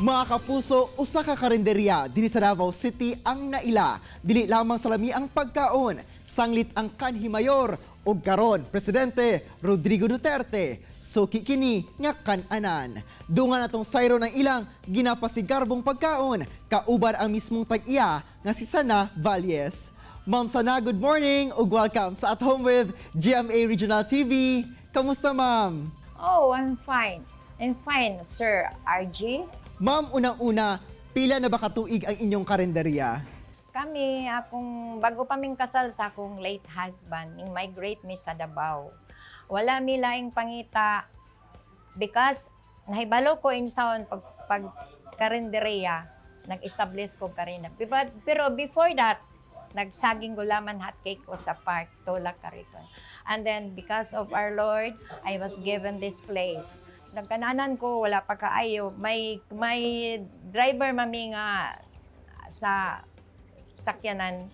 Mga kapuso, usa ka karinderya dinhi sa Davao City ang naila. Dili lamang sa lami ang pagkaon, sanglit ang kanhi mayor ug karon Presidente Rodrigo Duterte. Suki kini nga kan-anan. Dungan atong sayron ang ilang ginapasigarbong pagkaon, kauban ang mismong tag-iya nga si Sana Valles. Ma'am Sana, good morning ug welcome sa At Home with GMA Regional TV. Kamusta, ma'am? Oh, I'm fine. I'm fine, Sir RG. Ma'am, unang-una, pila na ba katuig ang inyong karinderya? Kami, akong, bago pa ming kasal sa akong late husband, ning migrate mi sa Davao. Wala mi laing pangita because nahibalo ko in sound pag karinderya, nag-establish ko karinderya. Pero before that, nagsaging gulaman hot cake ko sa park, Tolak Kariton. And then, because of our Lord, I was given this place. Nagkananan ko, wala pa kaayo. May driver mami nga sa sakyanan.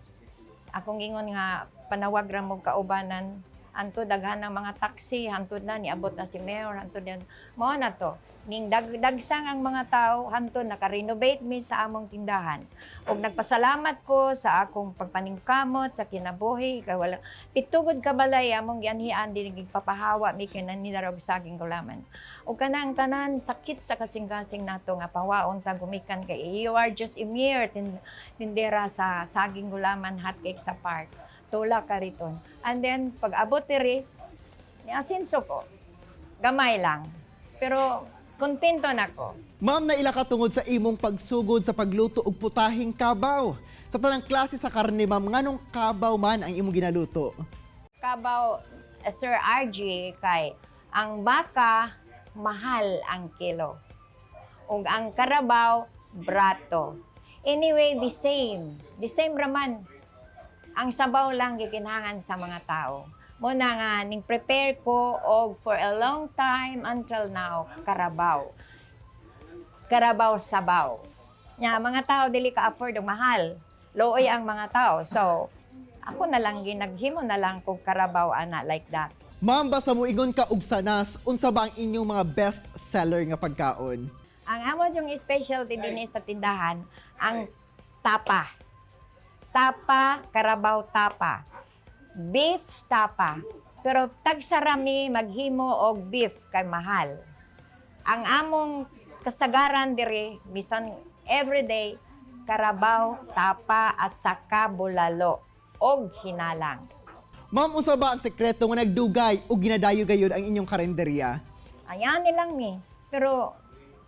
Akong ingon nga panawag ra mo kaubanan. Anto daghan ng mga taxi, hantod na niabot na si mayor, hantod yan. Mao na to. Ning dagsang ang mga tao, hantod naka-renovate mi sa among tindahan. Og nagpasalamat ko sa akong pagpaningkamot sa kinabuhi kay wala pitugod ka balay among gianhian, dili gigpapahawa mi kay naninarog saging gulaman. Og kanang tanan sakit sa kasing-kasing nato nga pawaon ta gumikan kay you are just a mere tindera sa saging gulaman hotcake sa park. Tula kariton. And then, pag abot diri, niasinso ko. Gamay lang. Pero, kontento na ko. Ma'am, naila ka tungod sa imong pagsugod sa pagluto og putahing kabaw. Sa tanang klase sa karne, ma'am, nganong kabaw man ang imong ginaluto? Kabaw, Sir RG, kay ang baka, mahal ang kilo. Ug ang karabaw, brato. Anyway, the same. The same raman. Ang sabaw lang gikinahanglan sa mga tao. Muna nga, ning prepare ko og for a long time until now, karabaw. Karabaw sabaw. Nya, mga tao dili ka afford og mahal. Looy ang mga tao. So, ako na lang ginaghimo na lang kog karabaw ana like that. Ma'am, basta moingon ka og sanas, unsa ba ang inyong mga best seller nga pagkaon? Ang amo yung specialty din sa tindahan, ang tapa. Tapa, karabaw tapa. Beef tapa. Pero tagsarami maghimo og beef kay mahal. Ang among kasagaran diri bisan everyday karabaw, tapa at saka bulalo og hinalang. Ma'am, unsa ba ang sekreto nga nagdugay o ginadayo gayud ang inyong karinderya? Ayan nilang mi. Pero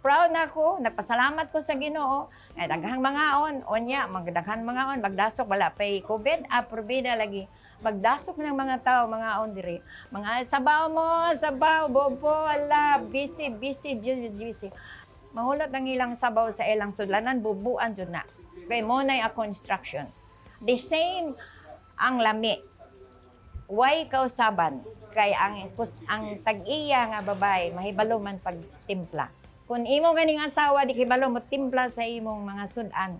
proud na ako, nagpasalamat ko sa Ginoo. Ay daghang mangaon, onya, magdaghan mangaon, magdasok wala pay COVID, aprobida lagi. Magdasok ng mga tao mangaon diri. Mga sabaw mo, sabaw, bobo, ala, busy, busy, busy, busy. Mahulot ang ilang sabaw sa ilang sudlanan, bubuan jud na. Kay mo nay a construction. The same ang lami. Why kausaban? Kay ang tag-iya nga babae mahibalo man pagtimpla. Kung imo ganing asawa di kibalo mo timpla sa imong mga sudan,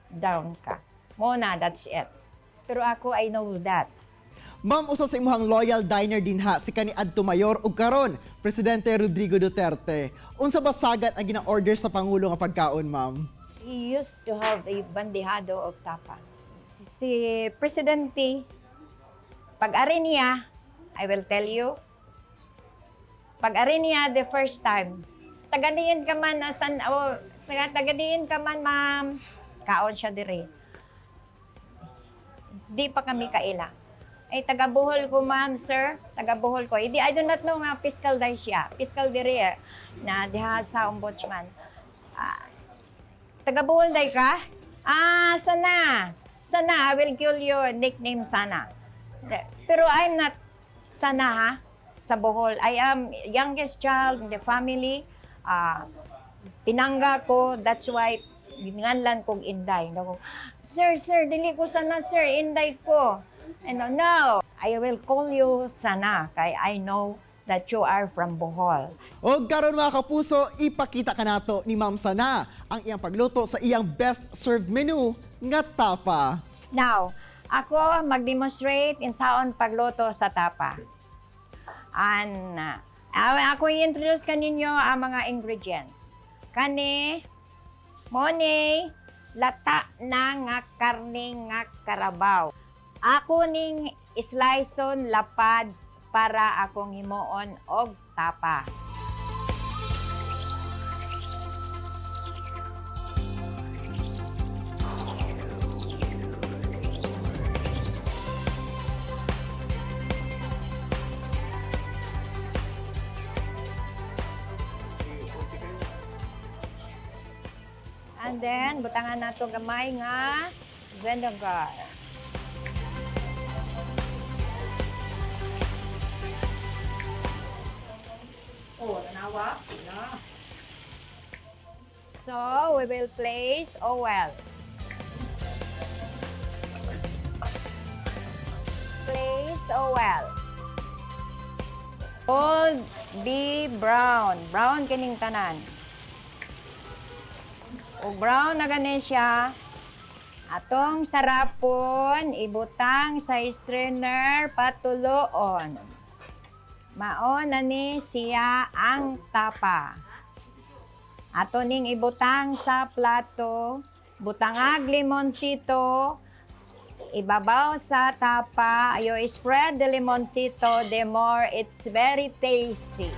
down ka. Mo na, that's it. Pero ako, I know that. Ma'am, usa sa imong loyal diner dinha si kaniadto mayor ug karon Presidente Rodrigo Duterte. Unsa ba sagad ang gina-order sa pangulo nga pagkaon, ma'am? He used to have a bandehado of tapa. Si Presidente, pag ari niya, I will tell you, pag ari niya the first time, tagadiin ka man, asan, oh, tagadiin ka man, ma'am, kaon siya dire. Di pa kami kaila. Ay, taga Bohol ko, ma'am, sir. Taga Bohol ko. Hindi, I do not know nga, fiscal day siya. Fiscal dire, eh, na diha sa ombudsman. Ah, taga Bohol day ka? Ah, sana. Sana, I will kill you. Nickname Sana. Pero I'm not Sana ha, sa Bohol. I am youngest child in the family. Ah, pinangga ko, that's why ginganlan kong Inday. Nako, "Sir, sir, dili ko sana, sir, Inday ko." And no, I will call you Sana kay I know that you are from Bohol. Og karon, mga kapuso, ipakita kanato ni Ma'am Sana ang iyang pagluto sa iyang best served menu nga tapa. Now, ako mag-demonstrate insaon pagluto sa tapa. And ako i-introduce kaninyo ang mga ingredients. Kani mao ni lata na nga karne nga karabaw. Ako ning sliceon lapad para akong himuon og tapa. And then, butangan nato gamay nga vinegar. Oh, tanawa. Na. So, we will place oil. Place oil. Gold be brown. Brown kining tanan. O brown na gani siya. Atong sarapon, ibutang sa strainer patuloon. Mao na ni siya ang tapa. Ato ning ibutang sa plato, butangag limonsito, ibabaw sa tapa, you spread the limonsito, the more it's very tasty.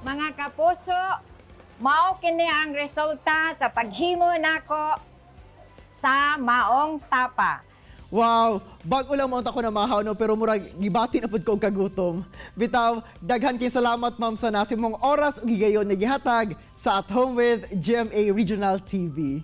Mga kapuso, mao kini ang resulta sa paghimo nako sa maong tapa. Wow, bag-o lang mo ko na mahaw no, pero murag gibati na pud ko og kagutom. Bitaw, daghan kay salamat, ma'am, sa nasimong oras ug higayon nga gihatag sa At Home with GMA Regional TV.